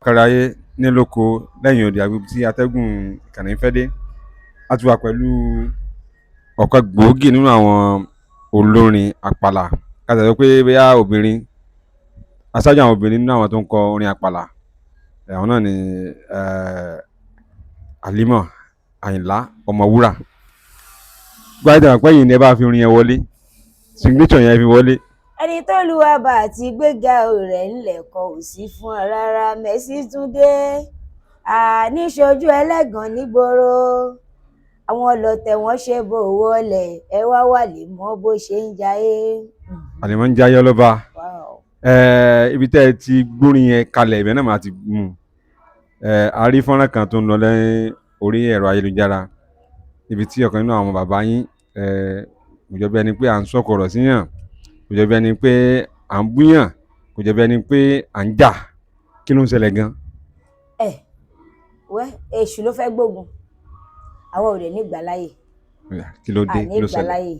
Kárí ayé ní lóko lẹ́yìn odi àgbègbè tí atẹ́gùn ìkànnì ń fẹ́ dé. A ti wà pẹ̀lú ọ̀kan gbòógì nínú àwọn olórin àpàlà, ká sọ pé bóyá obìnrin, aṣáájú àwọn obìnrin nínú àwọn tó ń kọ orin àpàlà. Àwọn náà ni Àlímọ̀ Àyìnlá Ọmọwúrà. Gbáyé tẹ̀wọ̀n pé yìí ni ẹ bá fi orin yẹn wọlé, signature yẹn fi wọlé. Ẹni tó lu àbá àti gbéga rẹ̀ ńlẹ̀ kọ ò sí fún ọ rárá. Mercy Túndé àníṣojú ẹlẹ́gàn nígboro, àwọn ọlọ́tẹ̀ wọn ṣe bò wọlé, ẹ wá wà lè mọ bó ṣe ń jayé. Àlímọ̀ ń jayé ọlọ́ba. Ibi tẹ́ ẹ ti gbórin yẹn kalẹ̀, ibẹ̀ náà máa ti mú un. A rí fọ́nrán kan tó ń lọ lẹ́yìn orí ẹ̀rọ ayélujára ibi tí ọ̀kan nínú àwọn bàbá yín, kò jọ bí ẹni pé à ń sọ̀kò ọ̀rọ̀ síyàn, kò jọ bí ẹni pé à ń búyàn, kò jọ bí ẹni pé à ń jà. Kí ló ń ṣẹlẹ̀ gan? Ẹ wẹ́, èṣù ló fẹ́ gbógun, àwọn ò dẹ̀ ní gbà láyè. Kí ló dé? Àní Kí ló gbà ṣẹlẹ̀? láyè.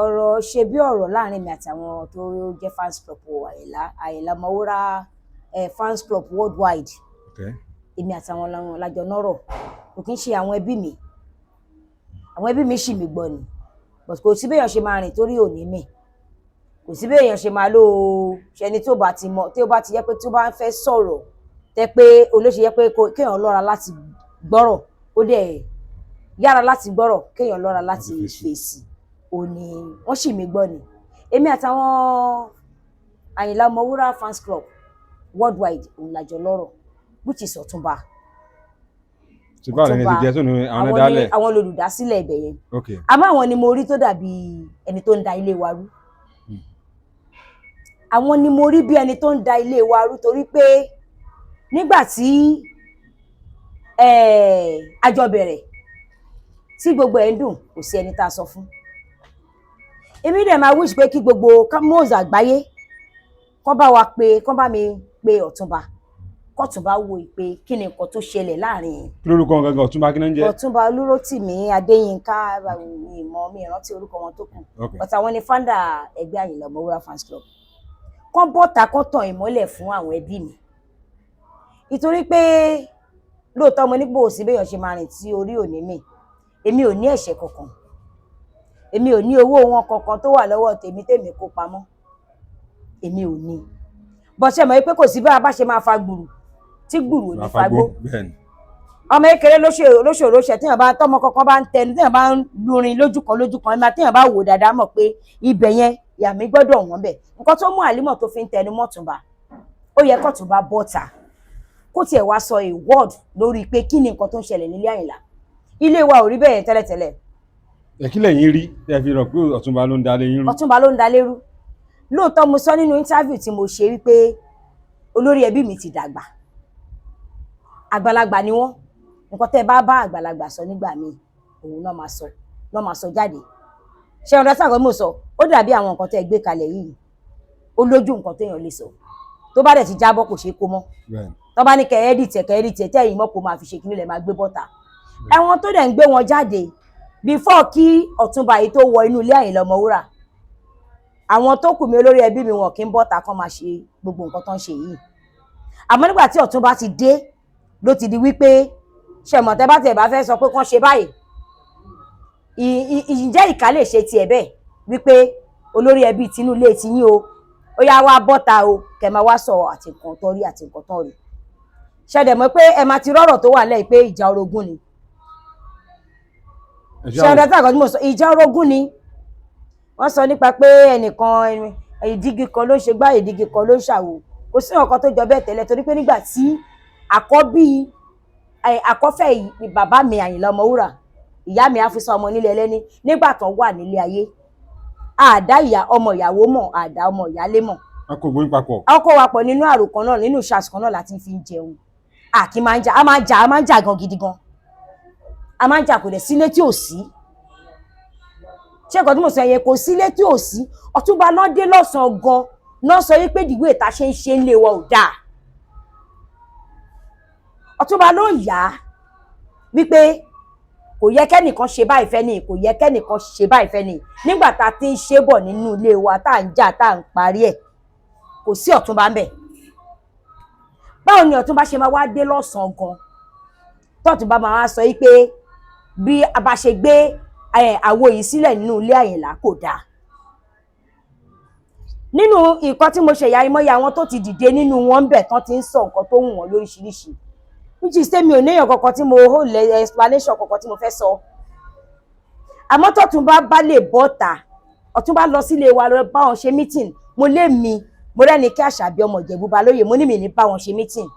Ọ̀rọ̀ ṣe bí ọ̀rọ̀ láàrin mi àtàwọn tó jẹ́ fans club Àyìnlá, Àyìnlá Ọmọwúrà fans club worldwide. Èmi àtàwọn làwọn lájọ nọ́rọ̀. Kò kí ń ṣe àwọn ẹbí mi, àwọn ẹbí mi ṣì mí gbọ́ ni, but kò sí béèyàn ṣe máa rìn torí òní mi, kò sí béèyàn ṣe máa lò ó ṣẹni tó bá ti mọ, tí ó bá ti yẹ pé tó bá ń fẹ́ sọ̀rọ̀ tẹ́ pé olóṣè yẹ pé kéèyàn lọ́ra láti gbọ́rọ̀, ó dẹ̀ yára láti gbọ́rọ̀, kéèyàn lọ́ra láti fèsì. Fèsì òní wọ́n ṣì mí gbọ́ ni. Èmi àtàwọn Àyìnlá Ọmọwúrà fans club worldwide òun làjọ lọ́rọ̀, which is Ọ̀túnba. Ṣe báwo lẹni ti jẹ́ sóni àwọn Àwọn ni dálẹ̀? Àwọn olùdásílẹ̀ ibẹ̀ yẹn. Àmọ́ àwọn ni mo rí tó dàbí ẹni tó ń da ilé wa rú. Àwọn ni mo rí bí ẹni tó ń da ilé wa rú, torí pé nígbà tí a jọ bẹ̀rẹ̀ tí gbogbo ẹ̀ ń dùn, kò sí ẹni tá a sọ fún. Èmi dẹ̀ máa wish pé kí gbogbo mose àgbáyé kán bá wa pé, kán bá mi pe Ọ̀túnba, kọ́túnba wo ìpè kí ni nǹkan tó ṣẹlẹ̀ láàrin. Kí lórúkọ gangan Ọ̀túnba? Kí ló ń jẹ́? Ọ̀túnba Olúrótìmí Adéyínká, ìmọ̀ mi ìrántí orúkọ wọn tó kù. But àwọn ni founder ẹgbẹ́ Àyìnlá Ọmọwúrà fans club. Kán bọ́ta, kán tàn ìmọ́lẹ̀ fún àwọn ẹbí mi, nítorí pé lóòótọ́ mo ní bò sí béèyàn ṣe máa rìn tí orí ò ní mì. Èmi ò ní ẹ̀ṣẹ̀ kankan, èmi ò ní owó wọn kankan tó wà lọ́wọ́ tèmi tèmi kó pamọ́, èmi ò ní bọ́. Ṣe mọ̀ pé kò sí bá a bá ṣe máa fa gbùrù tí gbùrù ò ní fagbó. Bẹ́ẹ̀ni. Ọmọ kékeré lóṣòro ṣe, téèyàn bá tọmọ kankan bá ń tẹnu, téèyàn bá ń lurin lójú kan lójú kan, ẹ máa téèyàn bá wò dáadáa mọ̀ pé ibẹ̀ yẹn ìyá mi gbọ́dọ̀ wọ́n bẹ̀. Nǹkan tó mú Àlímọ̀ tó fi ń tẹnu mọ́túnba, ó yẹ kọ́túnba bọ́ta, kó tiẹ̀ wá sọ a word lórí pé kí ni nǹkan tó ń ṣẹlẹ̀ nílé Àyìnlá. Ilé wa ò rí bẹ́ẹ̀ yẹn tẹ́lẹ̀tẹ́lẹ̀. Ẹ kí lẹ̀yin rí tẹ́ fi rò pé Ọ̀túnba ló ń dalé yín rú? Ọ̀túnba ló ń dalé rú. Lóòótọ́, mo sọ nínú interview tí mo ṣe wípé olórí ẹbí mi ti dàgbà, àgbàlagbà ni wọ́n. Nǹkan tẹ́ bá bá àgbàlagbà sọ nígbà míì, òun náà máa sọ jáde. Ṣé ọ̀dọ́ sáà mo sọ, ó dàbí àwọn nǹkan tẹ́ gbé kalẹ̀ yìí, ó lójú nǹkan téèyàn lè sọ, tó bá dẹ̀ ti jábọ́, kò ṣeé kó mọ́. Tó bá ní kẹ́ edit ẹ̀, kẹ́ edit ẹ̀, tẹ́yìn mọ́ kó máa fi ṣe kíní lẹ̀ máa gbé bọ́ta. Ẹ̀wọ̀n tó dẹ̀ ń gbé wọn jáde before kí Ọ̀túnba yìí tó wọ inú ilé Àyìnlá Ọmọwúrà, àwọn tó kù mí, olórí ẹbí mi, wọn kì í bọ́ta kán máa ṣe gbogbo nǹkan tó ń ṣe yìí. Àmọ́ nígbà tí Ọ̀túnba ti dé, ló ti di wípé ṣẹ̀mọ̀ tẹ́ bá tiẹ̀ bá fẹ́ sọ pé kán ṣe báyìí, ǹjẹ́ ìkà lè ṣe tiẹ̀ bẹ́ẹ̀ wípé olórí ẹbí tinú ilé tiyín o, ó yá wá bọ́ta o, kẹ́ máa wá sọ àti nǹkan tó rí àti nǹkan tó rí ṣẹ̀dẹ̀ mọ̀ pé ẹ máa ti rọ́rọ̀ tó wà lẹ́yìn pé ìjà orogún ni. Ẹ Ṣe ọ̀dọ̀ tí àkọ́jú mo sọ, ìjà orogún ni. Wọ́n sọ nípa pé ẹnìkan, ìdígi kan ló ń ṣe gbá, ìdígi kan ló ń ṣàwò. Kò sí nǹkan tó jọ bẹ́ẹ̀ tẹ́lẹ̀, torí pé nígbà tí àkọ́bí àkọ́fẹ́ bàbá mi Àyìnlá Ọmọwúrà, ìyá mi Áfísà ọmọ nílé ẹlẹ́ni, nígbà tó wà nílé ayé, àdá ìyá ọmọ ìyàwó mọ̀, àdá ọmọ ìyálé mọ̀. Wọn kò gbóyún papọ̀. Àwọn kó wa pọ̀ nínú àrò kan náà, nínú ìṣàsùn kan náà láti fi ń jẹun. Àkì máa ń jà, a máa ń jà, a máa ń jà gan gidi gan, a máa ń jà. Kò dẹ̀ sílé tí ò sí. Ṣé nǹkan tí mo sọ yẹn, kò sílé tí ò sí. Ọ̀túnba náà dé lọ́sàn-án gan náà sọ wípé ìdìwé ìta ṣe ń ṣe ń lé wa ò dáa. Ọ̀túnba ló yá wípé kò yẹ kẹ́nìkan ṣe báyìí fẹ́ ni, kò yẹ kẹ́nìkan ṣe báyìí fẹ́ ni. Nígbà tá a ti ń ṣe bọ̀ nínú ilé wa, tá à ń jà, tá à ń parí ẹ̀, kò sí Ọ̀túnba ń bẹ̀. Báwo ni Ọ̀túnba ṣe máa wá dé lọ́sàn-án gan, tọ́túnba máa wá sọ yìí pé bí a bá ṣe gbé àwo yìí sílẹ̀ nínú ilé Àyìnlá kò dáa? Nínú nǹkan tí mo ṣe ìyá ìmọ̀ye àwọn tó ti dìde nínú wọn ń bẹ̀ tán ti ń sọ nǹkan tó wù wọ́n lóríṣiríṣi, which is tèmi ò néèyàn kankan tí mo hold explanation kankan tí mo fẹ́ sọ. Àmọ́ tọ́túnba bá lè bọ́ta, Ọ̀túnba lọ sílé wa lọ bá wọn ṣe meeting, mo lé mi mo rẹ́ni kí Àṣàbí ọmọ Ìjẹ̀bú Balóyè, mo ní mi ní bá wọn ṣe meeting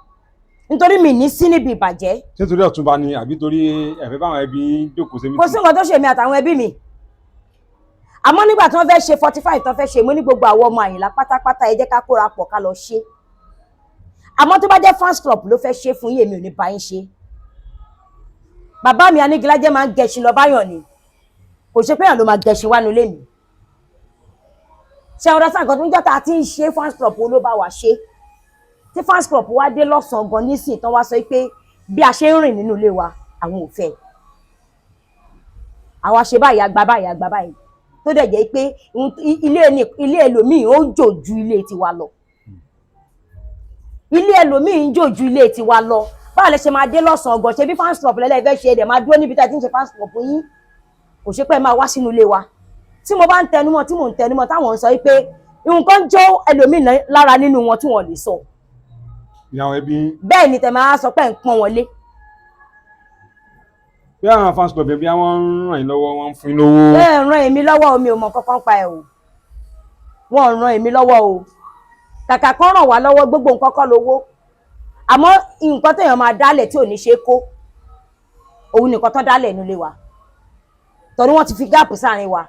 nítorí mi ní sí níbi ìbàjẹ́. Ṣé torí Ọ̀túnba ni àbí torí ẹ̀fẹ́ báwọn ẹbí jókòó ṣe Kò sí nǹkan tó ṣe mi àtàwọn ẹbí mi. Àmọ́ nígbà tí wọ́n fẹ́ ṣe 45 tán fẹ́ ṣe, mo ní gbogbo àwọn ọmọ Àyìnlá pátápátá, ẹ jẹ́ ká kóra pọ̀ ká lọ ṣe. Àmọ́ tó bá jẹ́ fans club ló fẹ́ ṣe fún yín, èmi ò ní bá yín ṣe. Bàbá mi Anígilájẹ́ máa ń gẹṣin lọ báyọ̀ ni, kò ṣe pé èèyàn ló máa gẹṣin wá nulẹ̀ mi. Ṣé ọ̀rọ̀ sáà nǹkan tó ń jọ́ta tí ń ṣe fans club ló bá wa ṣe, tí fans club wá dé lọ́sàn-án gan nísìn tán wá sọ pé bí a ṣe ń rìn nínú ilé wa àwọn ò fẹ́, àwa ṣe báyìí, àgbà báyìí, àgbà báyìí, tó dẹ̀ jẹ́ pé ilé ẹlòmíì ó jò ju ilé tiwa lọ, ilé ẹlòmíì ń jò ju ilé tiwa lọ. Báwo lẹ ṣe máa dé lọ́sàn-án gan, ṣe bí fans club lẹ́lẹ́ fẹ́ ṣe, ẹ̀dẹ̀ máa dúró níbi tá a ti ń ṣe fans club yín, kò ṣe pé ẹ máa wá sínú ilé wa. Tí mo bá ń tẹnumọ́, tí mò ń tẹnumọ́, táwọn ń sọ pé nǹkan jó ẹlòmíì lára nínú wọn tí wọ́n lè sọ. Ìyàwó ẹbí. Bẹ́ẹ̀ ni tẹ̀ máa sọ pé ń pọ́n wọn lé. Bí àwọn fans club yẹn, bí wọ́n ń ràn yín lọ́wọ́, wọ́n ń fún yín lówó? Ẹ ràn èmi lọ́wọ́, mi ò mọ kankan pa ẹ̀ o. Wọ́n ràn èmi lọ́wọ́ o. Kàkà kan ràn wá lọ́wọ́, gbogbo nǹkan kọ́ lówó. Àmọ́ nǹkan téèyàn máa dálẹ̀ tí ò ní ṣe é kó, òun nìkan tán dálẹ̀ nílé wa, torí wọ́n ti fi gap sáàrin wa.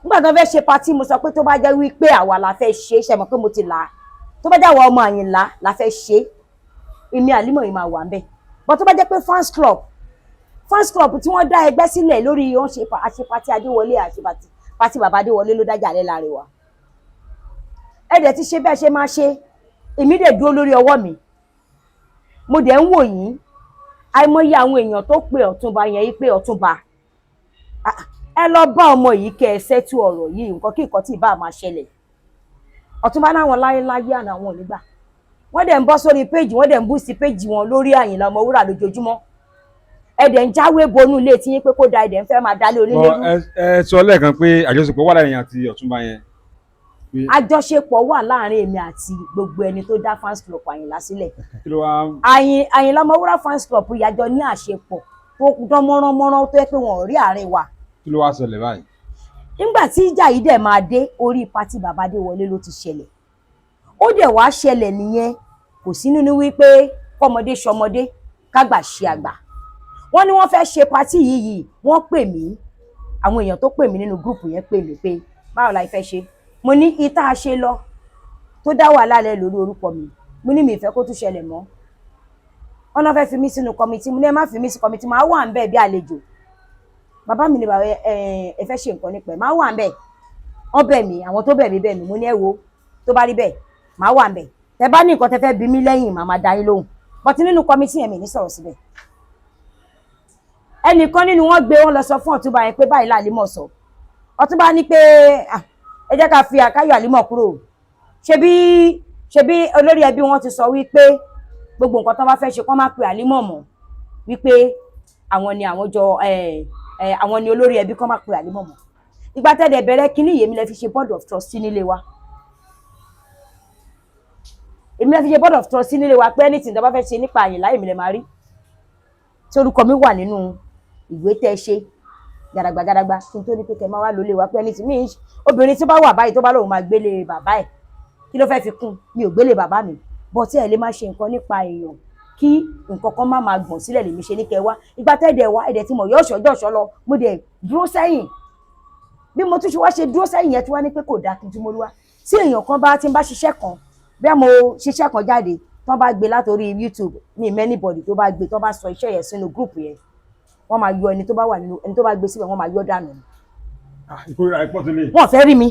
Nígbà tó fẹ́ ṣe party, mo sọ pé tó bá jẹ́ wípé àwa la fẹ́ ṣe é, ṣe mọ̀ pé mo ti là á, tó bá jẹ́ àwa ọmọ Àyìnlá la fẹ́ ṣe é, èmi Àlímọ̀ yìí máa wà ń bẹ̀. But tó bá jẹ́ pé fans club tí wọ́n dá ẹgbẹ́ sílẹ̀ lórí wọ́n ṣe àṣe party Adéwọlé, àṣe party bàbá Adéwọlé ló dájà lẹ́ láàrin wa. Ẹ dẹ̀ ti ṣe bẹ́ẹ̀ ṣe máa ṣe, èmi dẹ̀ dúró lórí ọwọ́ mi, mo dẹ̀ ń wò yín. Àìmọye àwọn èèyàn tó pe Ọ̀túnba yẹn yìí pé, "Ọ̀túnba, ẹ lọ bá ọmọ yìí kẹ́ ẹ ṣẹ́tù ọ̀rọ̀ yìí, nǹkan kí nǹkan tí ì bá máa ṣẹlẹ̀." Ọ̀túnba náwọn láyéláyé àná àwọn ò ní gbà. Wọ́n dẹ̀ ń bọ́ sórí page, wọ́n dẹ̀ ń bú sí page wọn lórí Àyìnlá Ọmọwúrà lójoojúmọ́. Ẹ dẹ̀ ń jáwé bonú ilé tí yín pé kó da, ẹ dẹ̀ ń fẹ́ máa dálé onílé rú. Ẹ sọ lẹ́ẹ̀kan pé àjọṣepọ̀ wà láàrin àti Ọ̀túnba yẹn. Àjọṣepọ̀ wà láàrin èmi àti gbogbo ẹni tó dá fans club Àyìnlá sílẹ̀. Kí ló wá? Àyìnlá Ọmọwúrà fans club ìyàjọ ní àṣepọ̀ tó dán mọ́ránmọ́rán tó yẹ pé wọn ò rí àárín wa. Kí ló wá ṣẹlẹ̀ báyìí? Nígbà tí ìjà yìí dẹ̀ máa dé, orí party bàbá Adéwọlé ló ti ṣẹlẹ̀. Ó dẹ̀ wá ṣẹlẹ̀ nìyẹn, kò sí nínú wípé kọ́mọdé ṣọmọdé, kágbà ṣe àgbà. Wọ́n ní wọ́n fẹ́ ṣe party yìí, wọ́n pè mí. Àwọn èèyàn tó pè mí nínú group yẹn pè mí pé báwo la fẹ́ ṣe. Mo ní ìta ṣe lọ tó dá wàhálà lẹ lórí orúkọ mi, mo ní mi ìfẹ́ kó tún ṣẹlẹ̀ mọ́. Wọ́n náà fẹ́ fi mí sínú committee. Mo ní ẹ má fi mí sí committee, máa wà ń bẹ̀ bí àlejò. Bàbá mi ní bàbá ẹ fẹ́ ṣe nǹkan nípa ẹ̀, máa wà ń bẹ̀. Wọ́n bẹ̀ mí, àwọn tó bẹ̀ mí bẹ̀ mí. Mo ní ẹ wo, tó bá rí bẹ́ẹ̀, máa wà ń bẹ̀. Tẹ bá ní nǹkan tẹ fẹ́ bí mí lẹ́yìn, màá máa dá yín lóhùn, but nínú committee yẹn, mi ní sọ̀rọ̀ síbẹ̀. Ẹnìkan nínú wọn gbé wọn lọ sọ fún Ọ̀túnba yẹn pé báyìí l'Àlímọ̀ sọ. Ọ̀túnba ní pé ẹ jẹ́ ká fi àkáyọ̀ Àlímọ̀ kúrò. Ṣebí olórí ẹbí wọn ti sọ wípé gbogbo nǹkan tó bá fẹ́ ṣe, kó má pe Àlímọ̀ mọ́, wípé àwọn ni àwọn jọ ẹ àwọn ni olórí ẹbí, kó má pe Àlímọ̀ mọ́. Ìgbà tẹ́lẹ̀ bẹ̀rẹ̀ kínní yìí, èmi lè fi ṣe board of trustee nílé wa, èmi lè fi ṣe board of trustee nílé wa, pé anything tó bá fẹ́ ṣe nípa Àyìnlá, èmi lè máa rí tí orúkọ mi wà nínú ìwé tẹ́ ṣe gàdàgbà gàdàgbà kí n tó ní pé kẹ́ máa wá lólè wa, pé anything mi. Obìnrin tí bá wà báyìí, tó bá lóun máa gbélé bàbá ẹ̀, kí ló fẹ́ fi kún? Mi ò gbélé bàbá mi bọ́ tí ẹ lè má ṣe nǹkan nípa èèyàn kí nǹkan kan má máa gbọ̀n sílẹ̀. Lèmi ṣe ní kẹ́ wá. Ìgbà tẹ́ẹ̀dẹ̀ wá, ẹ̀dẹ̀ tí mo yọ̀ ṣọ́jọ́ lọ, mo dẹ̀ dúró sẹ́yìn. Bí mo tún ṣe wá ṣe dúró sẹ́yìn yẹn, tí wá ní pé kò dáa kí n tún mo wá tí èèyàn kan bá ti ń bá ṣiṣẹ́ kan, bí mo ṣiṣẹ́ kan jáde, tán bá gbé látòrí YouTube mi, anybody tó bá gbé, tán bá sọ iṣẹ́ yẹn sínú group yẹn, wọ́n máa yọ ẹni tó bá wà nínú ẹni tó bá gbé síbẹ̀, wọ́n máa yọ dànù. Ìkórira ẹ̀ pọ̀ tó lè. Wọ́n fẹ́ rí mi.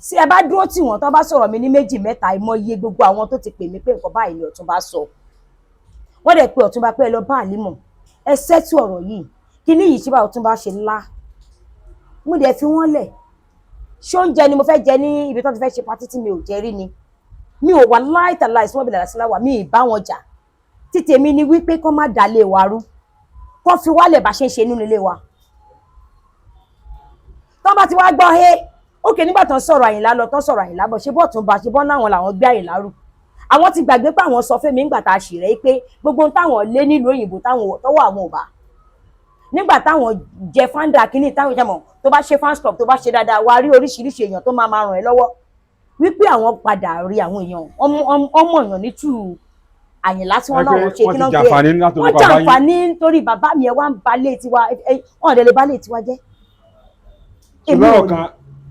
Tí ẹ bá dúró tì wọ́n, tán bá sọ̀rọ̀ mi ní méjì mẹ́ta, ìmọ̀ye gbogbo àwọn tó ti pè mí pé nǹkan báyìí ni Ọ̀túnba sọ. Wọ́n dẹ̀ pé Ọ̀túnba pé ẹ lọ bá Àlímọ̀, ẹ ṣẹ́tù ọ̀rọ̀ yìí, kí ní yìí ṣe bá Ọ̀túnba ṣe ńlá. Mo dẹ̀ fi wọ́n lẹ̀. Ṣé oúnjẹ ni mo fẹ́ jẹ ní ibi tó ti fẹ́ ṣe party tí mi ò jẹ rí ni? Mi ò wà láìtàláì sí wọn bí làlásíláwà, mi ì bá wọn jà. Títèmi ni wípé kán má dalé wa rú, kán fi wálẹ̀ bá ṣe ń ṣe nínú ilé wa. Tán bá ti wá gbọ́ he ókè nígbà tán sọ̀rọ̀ Àyìnlá lọ, tán sọ̀rọ̀ Àyìnlá bọ̀, ṣe bọ́ tún bá ṣe bọ́ láwọn làwọn gbé Àyìnlá rù. Àwọn ti gbàgbé pé àwọn sọ fẹ́mi nígbà tá a ṣì rẹ́ pé gbogbo ohun táwọn lé nílùú òyìnbó táwọn tọwọ́ àwọn ò bá, nígbà táwọn jẹ founder kínní, táwọn ìjàmọ̀ tó bá ṣe fans club, tó bá ṣe dáadáa, wàá rí oríṣiríṣi èèyàn tó máa máa ràn ẹ́ lọ́wọ́, wípé àwọn padà rí àwọn èèyàn ọmọ èèyàn ní tù Àyìnlá tí wọ́n náà wọ́n ṣe wọ́n kí ti náà gbé ẹ̀ jàǹfààní látòrí wọ́n bàbá yín. Jàǹfààní nítorí bàbá mi. Ẹ wá ń balẹ̀ tiwa, wọ́n ò dẹ̀ lè balẹ̀ tiwa jẹ́. Èmi Ṣùgbọ́n ò ọ̀kan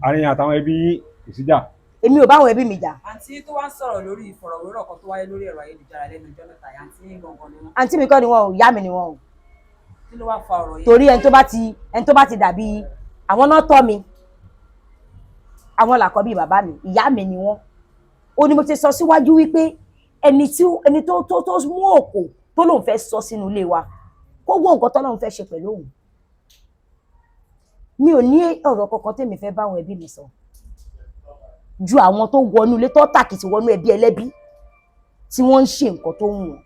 àárín àtàwọn ẹbí yín kò síjà. Èmi ò báwọn ẹbí mi jà. Àǹtí tó wá ń sọ̀rọ̀ lórí ìfọ̀rọ̀wérọ̀ kan tó wáyé lórí ẹ̀rọ ayélujára lẹ́nu ọjọ́ mẹ́ta yìí, àǹtí yín gangan ni wọ́n. Àǹtí mi kọ́ ni wọn ò, ìyá mi ni wọn ò. Kí ló wá fa ọ̀rọ̀ yìí? Torí ẹni tó bá ti dàbí àwọn náà tọ́ mi, àwọn làkọ́bí bàbá mi, ìyá mi ni wọ́n. Ó ní mo ti sọ síwájú wípé ẹni tí ẹni tó mú òkò tó lóun fẹ́ sọ sínú ilé wa, kó wọ nǹkan tọ́lọ́run fẹ́ ṣe pẹ̀lú òun. Mi ò ní ọ̀rọ̀ kankan tèmi fẹ́ báwọn ẹbí mi sọ ju àwọn tó wọnú ilé tó tàkìtì wọnú ẹbí ẹlẹ́bí tí wọ́n ń ṣe nǹkan tó wù wọ́n.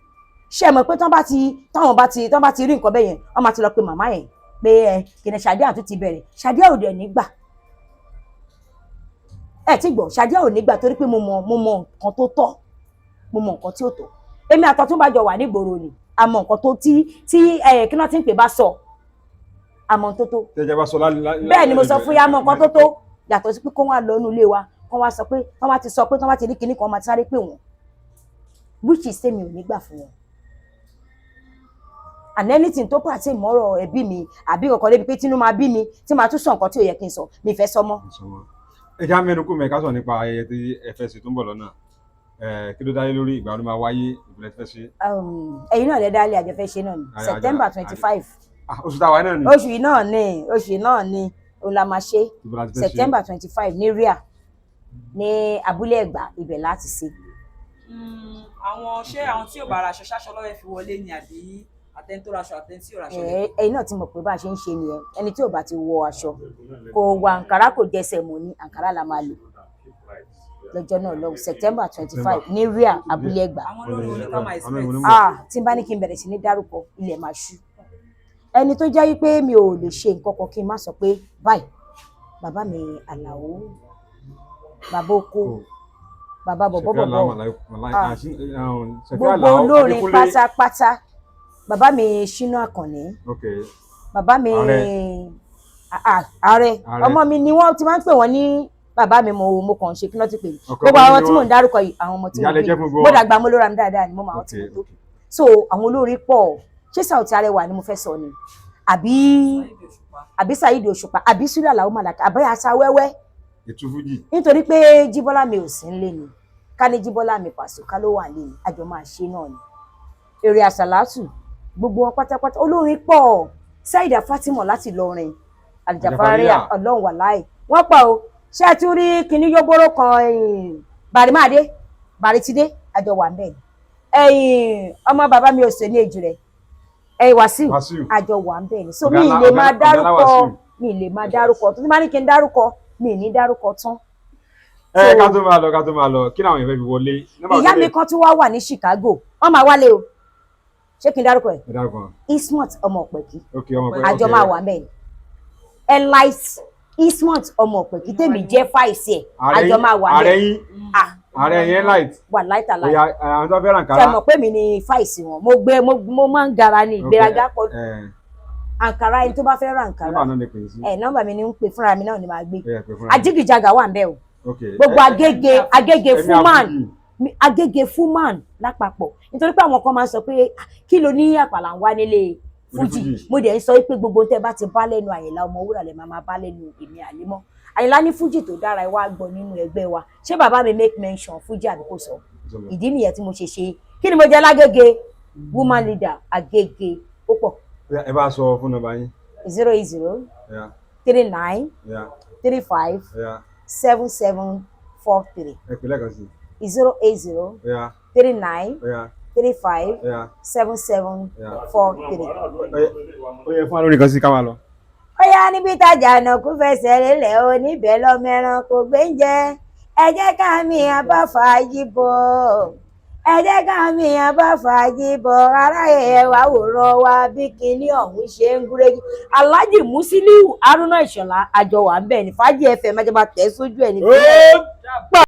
Ṣé ẹ mọ̀ pé tán bá ti táwọn bá ti tán bá ti rí nǹkan bẹ́ẹ̀ yẹn, wọ́n máa ti lọ pe màmá yẹn pé ẹ kìnìún Ṣàdíà tún ti bẹ̀rẹ̀. Ṣàdíà ò dẹ̀ nígbà ẹ ti gbọ́, Ṣàdíà ò nígbà, torí pé mo mọ nǹkan tó tọ́, mo mọ nǹkan tí ò tọ́. Èmi àtọ̀tún bá jọ wà nígboro ni a mọ nǹkan tó tí ẹ kí náà ti ń pè bá sọ, àmọ́ tó tó. Tẹ́jẹ́ bá sọ lálẹ́. Bẹ́ẹ̀ ni mo sọ fún yá, mọ nǹkan tó tó yàtọ̀ sí pé kó wá lọ inú ilé wa, kó wá sọ pé wọ́n bá ti sọ pé wọ́n bá ti rí kinní kan, wọ́n máa ti sáré pè wọ́n, which is tèmi ò ní gbà fún wọn. And anything tó pàtí mọ́rọ̀ ẹbí mi àbí kankan débi pé tínú máa bí mi tí màá tún sọ nǹkan tí ò yẹ kí n sọ, mi fẹ́ sọ mọ́. Ẹ já mẹ́nu kú mẹ́ ká sọ nípa ayẹyẹ tí ẹ fẹ́ ṣe tó ń bọ̀ lọ́nà. Kí ló dá lé lórí? Ìgbà ló máa wáyé? Ìbílẹ̀ tí fẹ́ ṣe? Ẹ̀yin náà lẹ dálé àjọ fẹ́ ṣe náà ni. September 25. Ah, oṣù táwa náà ni. Oṣù yìí náà ni, oṣù yìí náà ni òun la máa ṣe. Ibo la ti fẹ́ ṣe? September 25 ní ria ní Abúlé Ẹ̀gbá, ibẹ̀ láti ṣe. Àwọn ṣé àwọn tí ò bá raṣọ ṣáṣọ lọ́wọ́ fi wọlé ni, àbí àtẹni tó raṣọ, àtẹni tí ò raṣọ lè? Ẹ̀yin náà ti mọ̀ pé bá a ṣe ń ṣe nìyẹn. Ẹni tí ò bá ti wọ aṣọ kò wọ àǹkárá, kò jẹsẹ̀ mọ́ ní àǹkárá la máa lò lọ́jọ́ náà lọ́wọ́, September 25 ní ria Abúlé Ẹ̀gbá. Àwọn olórin oníkà máa Àwọn expect. olórin. Ah, tí n bá ní kí n bẹ̀rẹ̀ sí ní dárúkọ, ilẹ̀ máa ṣú. Ẹni tó jẹ́ wípé mi ò lè ṣe nǹkan kan kí n má sọ pé báyìí, bàbá mi Àlàó, bàbá oko, bàbá bọ̀bọ̀bọ̀bọ̀. Ah. Gbogbo olórin pátápátá, bàbá mi Ṣínà Àkànní, bàbá mi. Ààrẹ. Ah, ah, ààrẹ. Ààrẹ. Ọmọ mi ni wọ́n ti máa ń pè wọ́n ní bàbá mi. Mo kàn ń ṣe kí ló ti pè mí. Ọkọ Gbogbo mi àwọn ni tí mò ń wọ́n. dárúkọ yìí, àwọn ọmọ tí mo Ìyá lẹ bí jẹ́ fún gbogbo mo wọn. dàgbà, mo lóra mi dáadáa ni mo mọ àwọn tí mo tó. So àwọn olórin pọ̀. Ṣé Saoty Arẹwà ni mo fẹ́ sọ ni, àbí Saheed Òṣùpá. àbí Saheed Òṣùpá, àbí Súlẹ̀ Àlàó Màlàkà, àbí Asa Wẹ́wẹ́? Ètú fújì. Nítorí pé Jíbọ́lá mi ò sí nílé ni. Ká ní Jíbọ́lá mi pàṣẹ ká ló wà nílé ni, àjọ máa ṣe náà ni èrè àṣàlátù, gbogbo wọn pátápátá, olórin pọ̀. Saida Fatima láti Ìlọrin, Àlìjàfáríà. Àlìjàfáríà. Ọlọ́run wà láì wọ́n pọ̀ o. Ṣé ẹ tún rí kinní yóbóró kan, Bàrímàdé Bàrítidé, àjọ wà ń bẹ̀ ni. Ẹ̀yìn ọmọ bàbá mi ò sè ní èjì rẹ̀, ẹ̀yìn Wàsíù. Wàsíù. Àjọ wà ń bẹ̀ ni. So Ọ̀gá mi ì lè máa ọ̀gá ńlá dárúkọ. Wàsíù. Mi ì lè máa dárúkọ tó ti máa ní kí n dárúkọ, mi ì ní dárúkọ tán. Ẹ ká tó máa lọ, kí làwọn èèyàn fẹ́ fi wọlé? Nọ́mbà Ìyá wọlé. Mi kan tún wá wà ní Chicago, wọ́n máa wálé o. Ṣé kí n dárúkọ ẹ̀? Ẹ dárúkọ. Ismot ọmọ Ọ̀pẹ̀kí. Ok, ọmọ pẹ. Àjọ máa wà mẹ́rin. Elite Ismot ọmọ Ọ̀pẹ̀kí, tèmi jẹ́ fáìsì ẹ̀, àjọ máa wà Ààrẹ mẹ́rin. yín. Ah. Ààrẹ yẹn light. Wà láìtàláì. Bóyá àwọn tó fẹ́ràn Ṣe kàrá. mọ̀ pé mi ni fáìsì wọn? Mo gbé mo máa ń gara ní ìgbéraga pọ̀. Àǹkárá, ẹni tó bá fẹ́ ra àǹkárá. Nọ́mbà náà lè pè é sí. Ẹ nọ́mbà mi ni ń pè fúnra mi náà ni màá gbé. Ó yá, pè fúnra yín. Ajígìjàgà wà ń bẹ̀ o. Gbogbo Agége, Agége Ẹ̀mí Fuman. Àfújì. Agége Fuman lápapọ̀, nítorí pé àwọn kan máa ń sọ pé, "Ah, kí ló ní àpàlà ń wá nílé fújì?" Fújì. Mo dẹ̀ ń sọ pé gbogbo tẹ́ bá ti bá lẹ́nu Àyìnlá Ọmọwúrà lẹ́ máa máa bá lẹ́nu èmi Àlímọ́. Àyìnlá ní fújì tó dára, ẹ wá gbọ́ nínú ẹgbẹ́ wa. Ṣé bàbá mi make mention fújì àbí kò sọ? Ìdí nìyẹn tí mo ṣe ṣe kí ni mo jẹ́ lágége woman leader Agége púpọ̀. Ó yá, ẹ bá sọ fún nọ́mbà yín. 080 Ó yá. 39 Ó yá. 35 Ó yá. 7743. Ẹ pè lẹ́ẹ̀kan sí. 080 Ó yá. 39 Ó yá. 35 Ó yá. 77 Yeah. 43. Ó yẹ fún wa lórí kan sí ká máa lọ. Ó yá, níbi tájà náà kú fẹsẹ̀ lélẹ̀ o, níbẹ̀ lọ́mọ ẹranko gbé ń jẹ. Ẹ jẹ́ ká mi àbá fàájì bọ̀, ẹ jẹ́ ká mi àbá fàájì bọ̀, aráyé ẹ wá wòran wa bí kinní ọ̀hún ṣe ń gúrégí. Alhaji Musiliu Haruna Ìṣọ̀lá, àjọ wà ń bẹ̀ ní Fàájì FM, májọba tẹ̀ sójú ẹ̀ ní. Ó.